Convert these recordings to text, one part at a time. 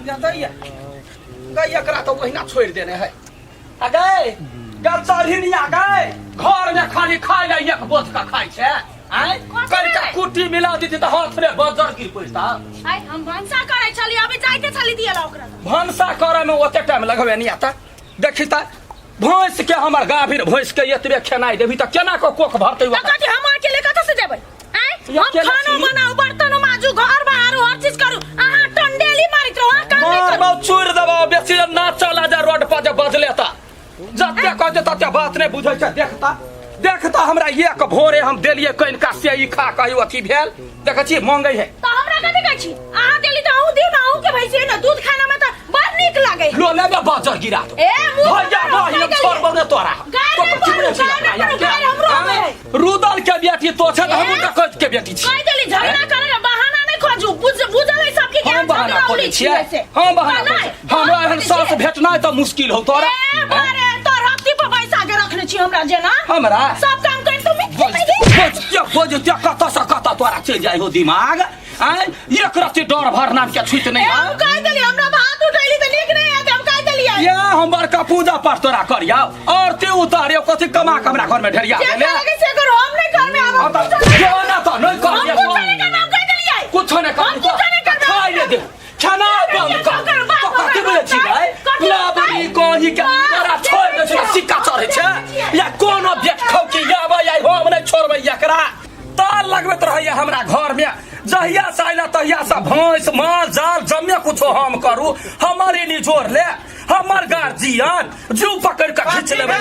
या दैया गई एकरा तो ओहिना छोड़ि देने है आ गए गलचरही नहीं आ गए घर में खाली खाय ले एक बोझ का खाय छै आय कनिका कुट्टी मिला देती तऽ हाथ में बजर गिर पड़ता। आइ हम भनसा करै छली, अभी जाइते छली दिएला ओकरा तऽ। भनसा करे में ओते टाइम लगबे नहीं आता। देखी तऽ भैंस के, हमर गाभीर भैंस के एतबे खेनाइ देबी तऽ केना कऽ कोख भरतै तऽ ओकरा? कथी हम अकेले कतऽ से जेबै? आँय, हम अकेले खानो छी? बनाउ, बर्तनो माजू, घर बहारू, हर चीज करू, अहाँ टंडेली मारैत रहू, अहाँ काम नहि करू। मारबौ चूर देबौ, बेसी ना चला जा रोड पर जे बजले तऽ जते कहते तते बात नहि बुझै छै। देखता देखता हमरा एक भोरे हम देलियै कनिका से ई खा कही अथी भेल, देखै छी मंगै है। तऽ हमरा कथी कहै छी? अहाँ देली तऽ अहूँ दियौ ने, अहूँ के भैंसी है ने, दूध खाना में तऽ बड़ नीक लागै है। लो ले बाजर गिरा दो। ए, मुँह भैया पर नहीं हम हम छोड़बो ने तोरा। गाय तो नहि कथी पढ़ू, बुझै छी गाय नहि अपना पढ़ू, के? गाय हमरो आबै है। रुदल के बेटी तो छै तऽ हमहूँ डकैत के बेटी छी। कहि देली, झगड़ा करे के बहाना नहि खोजू, बुझ बुझल है सबके कि हम हम बहाना झगड़ा खोजै उड़ी छियै? छियै से। हम बहाना नहि, खोजै छियै? हमरा हम एहन खोजै सास छियै। भेटनाइ तऽ मुश्किल हौ तोरा। ए बारे, तोर हफ्ती पर पैसा के रखने छी हमरा जेना। हमरा? सब काम कर तू बोझ बोझ बोझ ते कतऽ से कतऽ तोरा चलि जाइ हो दिमाग। आँय, एक रत्ती डर भर नाम के छुइत नहि ए, हम है। कहि देली, हमरा भात उठैली तऽ नीक नहि हेतै, हम कहि देलियै। या हम बड़का पूजा पाठ तोरा करिया और ते उतारे कथी कमा के हमरा घर में ढेरिया जे गेले। करे के से करू, हम नहि करबै आब, हम हम तऽ कुछो नहि जो ना तऽ नहि हम करियै। कुछो नहि करबै, हम कहि देलियै। कुछो नहि हम करबै। कुछो नहि करबै। खाइ ले दे, खाना बंद कर। बाप तो कथी बुझै छी भाई? कथी लाबड़ी कही के तोरा छोड़ दै छै, सिक्का चढ़ै छै या कोनो बेट खौकी आबै आइ हम नहि छोड़बै एकरा। ताल लगबैत रहैया हमरा घर में जहिया से आइला तहिया से, भैंस माल जाल जमे कुछो हम करू, हमर ई निजोर ले हमर गार्जियन जीव पकड़ के खींच लेबै।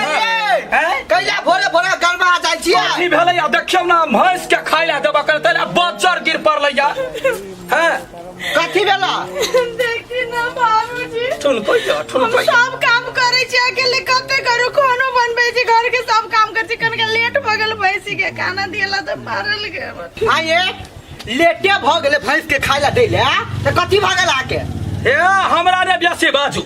हैं? कैला भोरे भोरे गड़बड़ा जाइ छियै? कथी भेलै? आ देखियौ ने, भैंस के खाय लए देबऽ करतै ने, बज्जर गिर पड़लै या हैं। कथी भेला? देखी ना बाबूजी। ठुनकै हम ठुनकै। सब काम करै छी अकेले, कते करू? खानो बनबै छी, घर के सब काम करै छी, कनिका लेट भऽ गेल भैंसी के खाना दिएला तऽ मारल गेल। आये, लेटे भऽ गेलै भैंस के खाय ला दै ले तऽ कथी भऽ गेल अहाँके? हे, हमरा ने बेसी बाजू,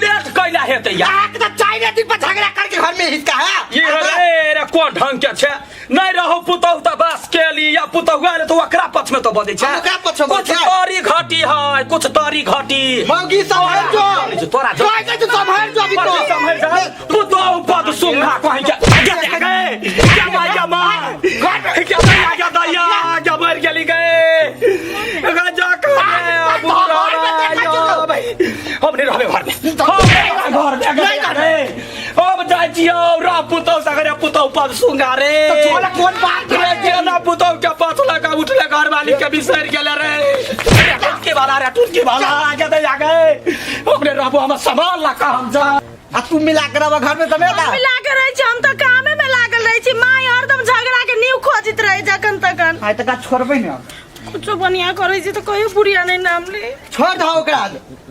लेट कैला हेतै या? अहाँके तऽ चारि दिन पर झगड़ा करके घर में हिसका है। ये रे रे, कोन ढंग के छै? नहि रहू पुतहु तऽ बस केली या पुतहु आयल तऽ ओकरा पक्ष में तो बजै छै। हम ओकरा पक्ष में बजै कुछ छै? तारी घाटी है, कुछ तारी घाटी। मौगी सम्हार जो। तोरा जो। कहै छै तू सम्हार जो अभी तो। सम्हार जा पुतहु पद सुंघा कहीं के गे गे क्या माय क्या माय क्या दैया क्या दैया क्या मर गेली गे गजा का हम नहीं रहबे घर में, हम नहीं रहबे घर में। नहीं रहबे। हम जाइ छियौ र पुतहु सगरे, पुतहु पद सुंघा रे। तऽ तोरा कोन बात रे रे? केना पुतहु के पाछ लगा उठले, घर वाली के बिसरि गेले रे। टुटकी वाला रे, टुटकी वाला आगे दे आगे हमने रहबो, हम सामान लका हम जा। आ तू मिला के रहबा घर में समेला? हम मिला के रहै छी, हम तऽ कामे में लागल रहै छी। माय हरदम झगड़ा के नींव खोजैत रहै जखन तखन। आइ तक छोड़बै ने। कुछो बढ़िया करै छी तऽ कहियो बुढ़िया नहि नाम ले। छोड़ दहो ओकरा,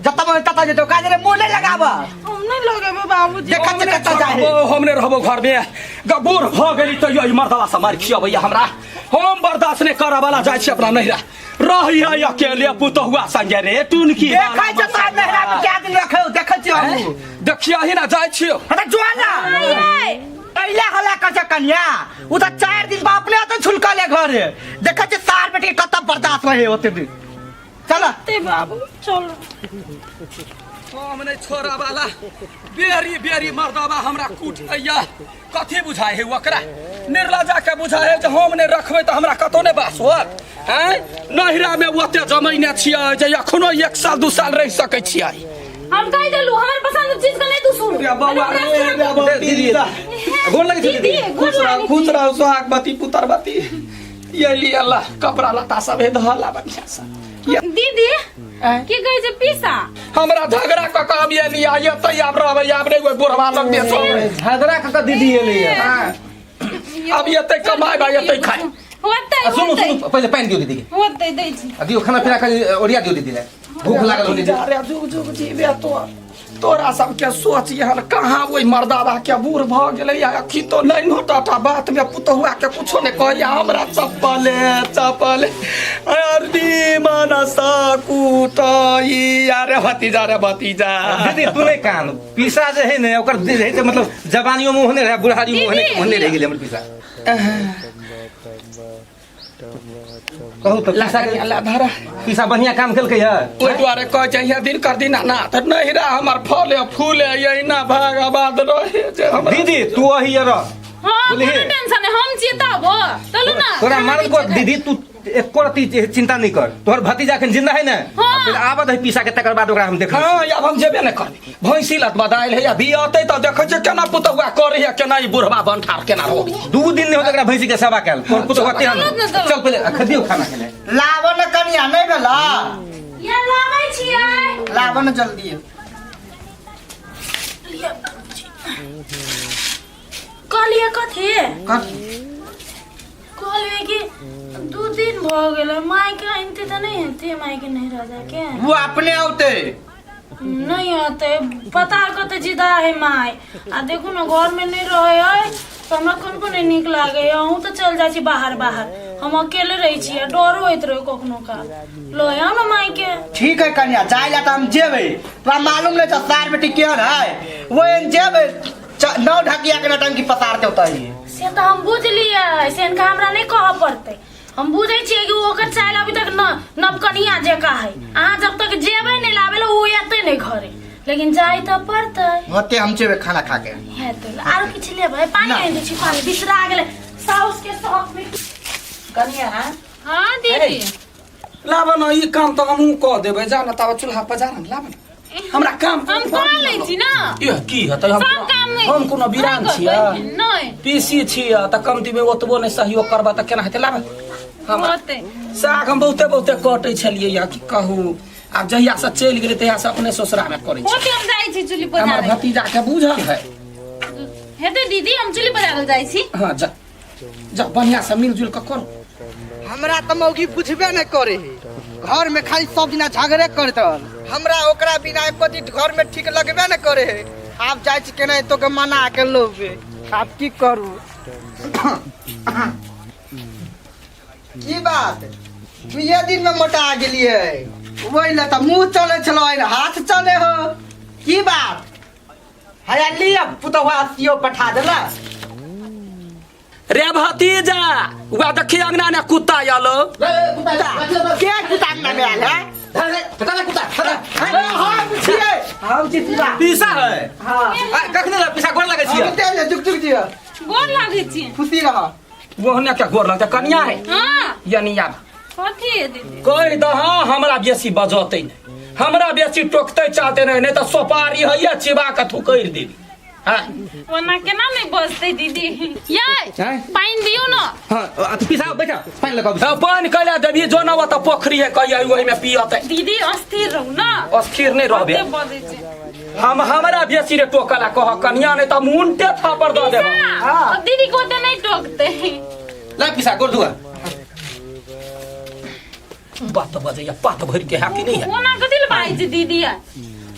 जतऽ मन ततऽ जेतौ, काज रे मुँह नहि लगाबऽ। हम नहि लगेबै बाबूजी। देखै छियै कतऽ जाइ है। हमने रहबो घर में, गबूर भऽ गेली तैयो ई मर्दवा से मारि खियबैया हमरा, हम बर्दाश्त नहि करऽ वाला। जाइ छी अपना नैहरा, रहिए अकेले पुतहुआ संगे रे टुनकी। देखै छियै तोरा नैहरा मे कए दिन रखौ, देखै छियै हमहूँ। देखिए ही ना, जाइ छियौ। हँ तऽ जो ना। आइए। पहिले हल्ला कर छै कन्या, उ तऽ 4 दिन बाप अपने ओतऽ झुलकल है घरे। देखै छियै सार बेटी के कतऽ बर्दाश्त रहे ओते दिन। चल। ते बाबू चलो। हम नहि छोड़ऽ वाला, बेरी बेरी मर्दबा हमरा कूट दैया। कथी बुझाइ है ओकरा निर्लजा के? बुझाइ है जे हम नहि रखबै तऽ हमरा कतौ नहि बास होत। आँय, नैहरा मे ओते जमैने छियै जे एखनो एक साल 2 साल रहि सकै छियै। हम कहि देलू, हमर पसंद चीज के नहि तू सुन। रे बौआ रे, रे बौआ। दीदी, गोर लगै छी दीदी। दीदी, खुश गोर रहू, लागै खुश छी। रहू, सोहागवती पुत्रवती। ये ली अल्लाह, कपड़ा लत्ता सब हे धला बढ़िया से। दीदी, की कहै छै पीसा? हमरा झगड़ा कऽ कऽ हम एली आ एतै आब रहबै, आब नहि ओहि बुढ़वा लग बेचो। झगड़ा कऽ कऽ दीदी एलैया। आब एतै कमाय बा, एतै खाय। होतै। आ सुनू। होतै। सुनू, पहिले पानि दियौ दीदी के। होतै, दै छी। आ दियौ खाना पीना, खाली ओरिया दियौ दीदी ले, भूख लागल हो दीदी। अरे जुग जुग जीवे तो, तोरा सबके सोच एहन कहाँ? ओहि मर्दाबा के बूढ़ भऽ गेलै आ अखी तो नहि नोटाटा बात में पुतहुआ के कुछो नहि कहैया। हमरा चप्पले चप्पले अरबी मनसा कुटई। अरे भतीजा रे भतीजा। दीदी, तू नहि कान, पीसा जे है ने ओकर जे है से मतलब जवानियों में ओहने रहे, बुढ़ारी में ओहने दीदी। ओहने रहि गेलै हमर पीसा। कहू तऽ ला पीसा के ला धरा पीसा बढ़िया काम केलकै है ओहि दुआरे कहै छै यहाँ दिन कर दिन ना तऽ नहिरा हमर फले फूले यहिना भाग आबाद रहे जे हमरा दीदी तू अही रह हाँ बोलिए। कोनो टेंशन नहीं हम छियै तब चलू ना तोरा मारल को दीदी तू एको रत्ती चिंता नहीं कर तोहर भतीजा अखन जिंदा है ना हाँ। फिर आबत है पीसा के तकर बाद ओकरा हम देख हाँ आब हम जेबे नहि करबै भैंसी लत बदायल है अभी अतै तऽ देखै छियै केना पुतहुआ करै है केना ई बुढ़बा बनठार केना रोग दू दिन नहीं होत एकरा भैंसी के सेवा कैल तोहर पुतहुआ तेहन चलू ने तब। चल पहिले खदियो खाना खेले लाबो न कनिया नहीं भेला ये लाबै छियै लाबो न जल्दी कहलियै कथी कथी कहलियै कि 2 दिन भऽ गेलै मायके आनिते तऽ नहि हेतै मायके नहि रह जाके वो अपने औते नहीं होते पता कते जिदा है माय आ देखू ने घर में नहीं रहे है तऽ हमरा कोन कोन नीक लागे अहूँ तऽ चल जाइ छी बाहर बाहर हम अकेले रहै छी आ डरो होइत रहे कखनो काल लऽ आउ ने माय के ठीक है कनिया जाय ला तऽ हम जेबै तोरा मालूम नहीं छ सार बेटी केहन है वो एहन जेबै नौ ढकिया के नटंकी पसार देतै से तऽ हम बुझलियै से इनका हमरा नहीं कहऽ पड़तै हम बुझै छियै कि ओकर चाइल अभी तक न नवकनिया जकाँ है अहाँ जब तक जेबै नहि लाबै लए ओ एतै नहि घरे लेकिन जाय तऽ पड़तै होते हम जेबै खाना खा के हेतै आरो किछु लेबै पानी ना। आनि दै छी पानी बिसरा गेलै साउस के शौक में कनिया हाँ दीदी लाब न ई काम तऽ हमहूँ कऽ देबै जा न ताबे चूल्हा पजार न लाब न हमरा काम हम कऽ लै छी ना यह की हेतै हम सब काम नहि हम कोनो बिरान नहि छियै करबै, नहि पीसी छियै तऽ कमती मे ओतबो नहि सहयोग करबा तऽ केना हेतै लाब हमरा होतै साग हम बहुते बहुते कटै छलियै या की कहू आब जहिया से चलि गेलै तहिया से अपने ससुरा मे करै छी होतै हम जाइ छी चुल्ही हमर पजारै भतीजा के बुझल है हेतै दीदी हम चुल्ही पजारल जाइ छी हाँ जा जा बढ़िया से मिलजुल के करू हमरा तऽ मौगी बुझबे नहि करे है घर में खाली सब दिना झगड़े करत रहल हमरा ओकरा बिना एको दिन घर में ठीक लगबे नहि करे है आब जाइ छी केना तो के मना के लोबे आब की करू की बात दुइये दिन में मोटा गेलियै ओहि लए तऽ मुँह चलै छलो हाथ चले हो की बात हया लिअ पुतहुआ सियो पठा देला रे भतीजा वह देखी अंगना ने कुत्ता आलो के कुत्ता अंगना में आयल है हम छियै हम छी पूरा पीसा है हाँ आ, कखने ला पीसा गोर लगै छियै हम तेल जुग जुग जियो गोर लागै छी खुशी रह ओहने के गोर लगतै कनिया है हाँ यानी आब कथी है दीदी कहि दह हमरा बेसी बजतै नहि हमरा बेसी टोकतै चाहते नहि नहि तऽ सोपारी हैया चिबा के थुकरि देबी हाँ ओना केना नहि बजतै दीदी यै आँय? पानि दियौ न हाँ आ, तू पीसा बैठा पानि लऽ कऽ तऽ पानि कैला देबी जो न तऽ पोखरी है कहिया ओहिमे पियतै दीदी अस्थिर रहू न अस्थिर नहि रहबे कते बजै छै हम हमरा बेसी रे टोकला कह कनिया नहि तऽ मुंटे थापर दऽ देब हाँ, दीदी को ओते नहि टोकतै ला पीसा गोर धुआ बात बजैया पात भरि के है कि नहीं है ओना कथी लए बाजै छै दीदी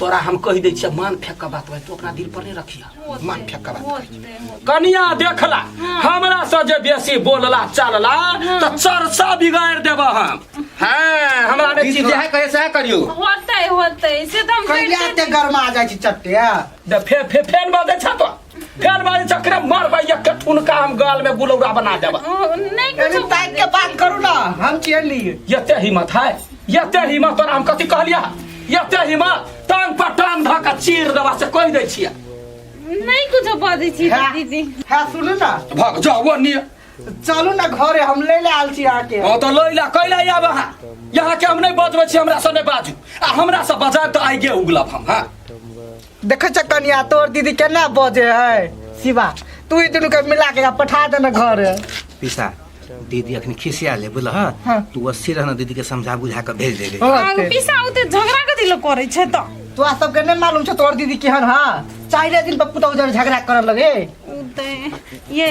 तोरा हम कहि दै छियै मान फेंक के बात भाई तू अपना दिल पर नहीं रखिया मान फेंक के बात होते होते कनिया देखला हमरा से जे बेसी बोलला चलला तऽ चर्चा बिगाड़ देब हम हाँ हमरा ने दीदी चीज जे कहे सएह करियौ होते होते से तऽ हम कहिया करिते एते गरमा जाइ छी चट्टे दे फे फे फेन बजै छ तो फेन बजै छ एकरे मारबै एक ठुनका हम गाल में गुलौरा बना देब छी। नहि कनी कुछो ताकि के बात करू ना हम छियै लिए एते हिम्मत है एते हिम्मत तोरा हम कथी कहलिया एते हिम्मत टांग पर टांग धऽ के चीर देबा से कहि दै छियै नहि कुछो बजै छी हाँ। दीदी हाँ सुनू ना भग जाओ वो निय चलू ना घरे हम ले ले आयल छी अहाँके हाँ तो लै ला कैला आब अहाँ यहाँ के हम नहीं बजबै छी हमरा से नहीं बाजू आ हमरा से बजाब तऽ आइगे उगलब हम हाँ देखे छ कनिया तोर दीदी केना बजे है शिवा तू ही दुनू के मिला के पठा देना घर पीसा दीदी अखन खिसिया ले बुझल हाँ। हँ तू अस्सी रहना दीदी के समझा बुझा के भेज देबे आगू पीसा उते झगड़ा कथी लए करै छै तऽ तोरा सबके नहीं मालूम छ तोर दीदी केहन हा चाहे दिन पर पुतहु जरे झगड़ा करे लगे उ तऽ ये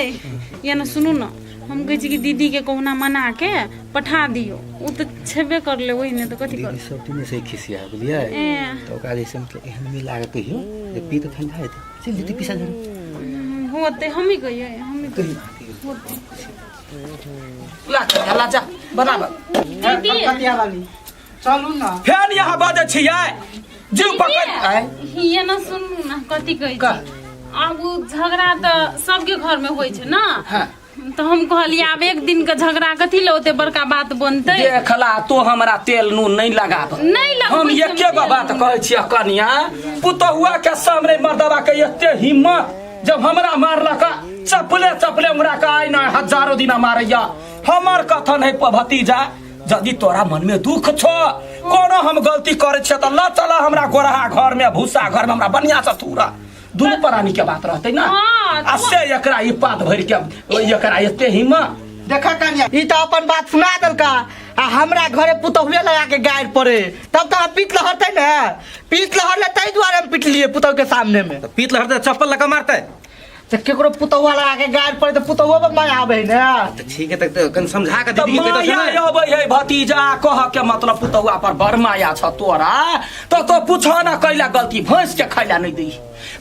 ये ने सुनू ने हम कहै छी कि दीदी के कहुना मना के पठा दियौ उ तऽ छेबे करले ओहिने तऽ कथी दीदी कर सब दिन से खिसिया बुझलियै ए तऽ ओकरा जैसे मतलब एहन मिला के कहियो जे पी तऽ ठंडा हेतै चल दीदी पीसा जरे होते हमी कहियै हमी कहियै होते ला ला जा बनाब दीदी कतिया वाली चलू ना फेर यहाँ बजै छियै जीव पकड़ आय ये ना सुनू ना कथी कहै का? छी आब उ झगड़ा तऽ सबके घर में होइ छै ना हाँ। तऽ हम कहलियै आब एक दिन के झगड़ा कथी लए ओते बड़का बात बनतै देखला तो हमरा तेल नून नहीं लगाब नहि लगबै हम छियै एके गो तेल बात नून। कहै छियै कनिया पुतहुआ के सामने मर्दवा के एते हिम्मत जब हमरा मारलक चपले चपले उड़ा के आइ न हजारो दिना मारैया हमर कथन है भतीजा यदि तोरा मन में दुख छो कोनो हम गलती करै छियै तऽ ल चल हमरा गोरहा घर में भूसा घर में हमरा बढ़िया से थूरा दुनू प्राणी के बात रहतै ना हाँ, आ से एकरा ई पात भरि के एकरा एते हिम्मत देखा कनिया ई तऽ अपन बात सुना देलका आ हमरा घरे पुतहुए लगा के गारि पड़े तब तऽ अहाँ पीट लहरतै ने पीट लहरले ताहि दुआरे हम पिटलिए पुतहु के सामने में तऽ पीत लहरतै चप्पल लऽ कऽ मारतै तऽ केकरो पुतहुआ लगा के गारि पड़े तऽ पुतहुओ पर माया आबै ने तऽ ठीक है तऽ कनि समझा कऽ तऽ दीदी के कहि माया दे अबै है भतीजा कह के मतलब पुतहुआ पर बड़ माया छ तोरा तऽ तो पूछ न कैला गलती भैंस के खैला नहि दी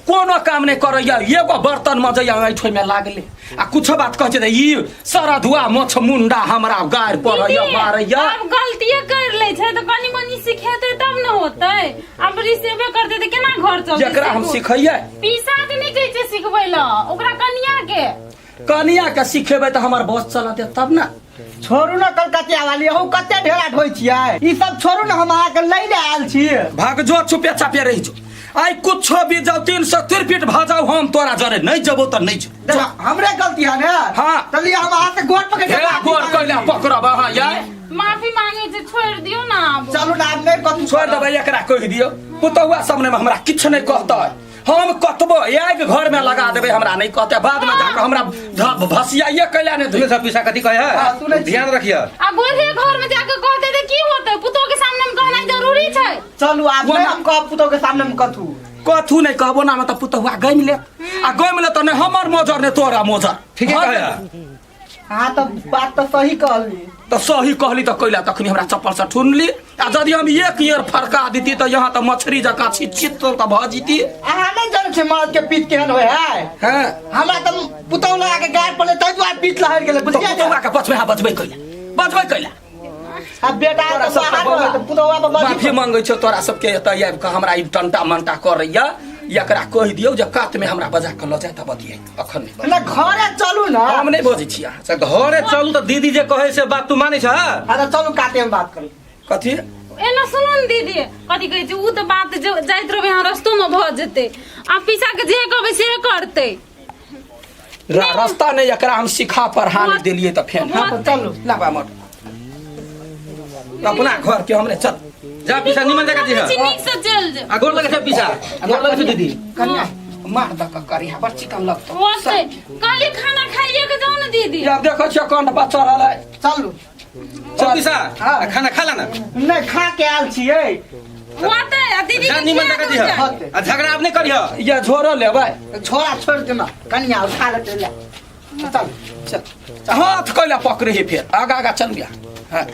कोनो काम नहि करैया एगो बर्तन मजैया ऐठो में लागले आ कुछो बात कहै छै तऽ ई सरधुआ मोछ मुंडा हमरा गारि पड़ैया दीदी, मारैया आब गलतिये कर लै छै तऽ कनि मनि सिखेतै तब ने होतै आब रिसेवे करतै तऽ केना घर चलतै जकरा हम सिखैयै पीसा के नहि कहै छै सिखबै लए ओकरा कनिया के कनिया के सिखेबै तऽ हमर बस चलते तब ने छोड़ू ने कलकतिया वाली अहूँ कते ढेरा ढोइ छियै ई सब छोड़ू ने हम अहाँके लै ले आयल छी भाग जो चुपे चापे रहि जो आइ कुछो भी जाओ 300 तिरपीट भऽ जाओ हम तोरा जरे नहीं जबो तऽ नहीं जो देखो हमरे गलती है ने हाँ। चलिए हम अहाँ से गोड़ पकड़ के हे माफी गोर मांगै कैला छी। पकड़ब अहाँ यार माफी मांगे छै छोड़ि दियौ ने आब चलू ने आब नहि कथू छोड़ि देबै एकरा कहि दियौ पुतहुआ सामने में हमरा किछु नहि कहतै हम कतबो आगि घर में लगा देबै हमरा नहि कहतै बाद में जाके हमरा भसियाइए कैला नहि सुनै धुए छ पीसा कथी कहै है हाँ, सुनै छी। ध्यान रखिए आ गोरे घर में जाके कहते तऽ की होतै पुतोह के सामने में कहनाइ जरूरी छै चलू आब नहि हम कहब पुतहु के सामने में कथू कथू नहि कहबो ना तऽ पुतहुआ गमि ले आ गमि ले तऽ नहि हमर मोजर नहि तोरा मोजर ठीके कहै है हाँ तऽ बात तऽ सही कहली तऽ सही कहली तऽ कैला तखनी हमरा चप्पल से ठुनली आ यदि हम एक ईयर फरका देती तऽ यहाँ तऽ मछरी जकाँ छिट तऽ भऽ जीती अहाँ नहि जानै छियै मर्द के पीठ केहन होइ है हँ हमरा तऽ पुतहु लगा के गाड़ पड़लै ताहि दुआरे पीठ लहरि गेलै तऽ बुझलियै पुतहुआ के बचबै बचबै कैला बचबै कैला आ बेटा तोरा तऽ सबके बाहर बौआ रहै तऽ पुतहुआ पर माफी बजी मांगै छियौ तोरा सबके एतऽ आबि कऽ हमरा ई टंटा मंटा करैया एकरा कहि दियौ जे कातमे हमरा बजा कऽ लऽ जाय तऽ बतियै अखन नहि ना घरे चलू ना हम नहि बजै छी अहाँ से घरे चलू तऽ दीदी जे कहै से बात तू मानै छ हाँ तऽ चलू काते में बात करू कथी एना सुनू ने दीदी कथी कहै छै उ तऽ बात जे जाइत रहबै अहाँ रस्तो में भऽ जेतै आ पीसा के जे कहबै से करतै रास्ता नहि एकरा हम सिखा पढ़ा नहि देलियै तऽ फेर हाँ तऽ चलू लाबा मोट अपना घर के हमरे चल जा पीसा निमन जगह दिह नीक से चल जा आ गोर लगे छै पीसा गोर लगे छै दीदी कनिया मार दऽ कऽ करी बड़ चिकन लगतौ ओते कहली खाना खाइए के जाओ ने दीदी यार देखै छियै कंठ पर चढ़ल है चलू चल पीसा हाँ। आ खाना खा ला ना नहि खा के आयल छियै ओते आ दीदी जा के निमन खिया जगह दू दिह जा। होतै। आ झगड़ा आब नहि करिह या झोरो लेबै छोड़ा छोड़ देना कनिया उठा लेतै ले चल चल हाथ कैला पकड़े हे फेर आगा आगा चल गया हाँ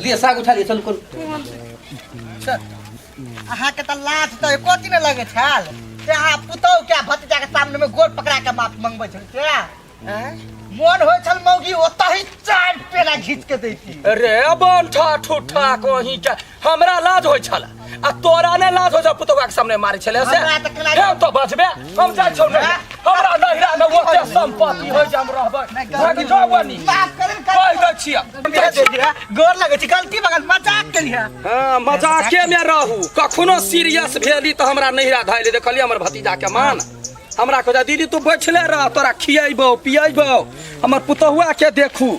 लिए साग उठा लिए चल कोन अहाँके तऽ लाज तऽ एको दिन लगै छल से अहाँ पुतहु के भतीजा के सामने में गोड़ पकड़ा के माफी मंगबै छल से आँय? मोन होइ छल मौगी ओतहि चारि पेड़ा घीच के दैती रे बंठा ठुठा कहीं के हमरा लाज होइ छल आ तोरा ने लाज होइ छल पुतौआ के सामने मारै छले से हमरा तऽ केना- हे तो बचबे हम जाइ छौ नहिरा हमरा नहिरा में ओते संपत्ति होइ जे हम रहबै भागि जो बनी माफ करें कहि दै छियै गोर लगै छी गलती बगल मजाक केलियै हाँ मजाके में रहू कखनो सीरियस भेली तऽ हमरा नहिरा धैले देखलियै हमर भतीजा के मान हमरा कहै दीदी तू बैठले रह तोरा खियैबौ पियैबौ हमर पुतहुआ के देखू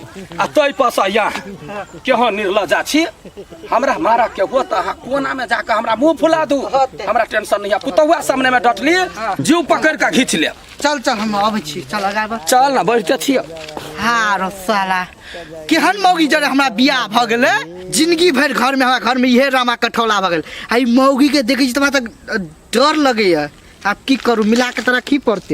आ तै पर से यहाँ केहन निर्लजा छी हमरा मारऽ के हो तऽ अहाँ कोना में जाकऽ हमरा मुंह फुला दू हमरा टेंशन नहीं है पुतहुआ सामने में डटली जीव पकड़ के घींच ले चल चल हम अबै छी चल अगाबऽ चल ना बैठते छियै हाँ रो साला केहन मौगी जरे हमरा बियाह भऽ गेलै जिंदगी भरि घरमे हमरा घरमे इहे रामा कठौला भऽ गेल आ ई मौगीके देखै छी तऽ हमरा तऽ डर लगैया आब की करू मिला के तऽ राखी पड़तै।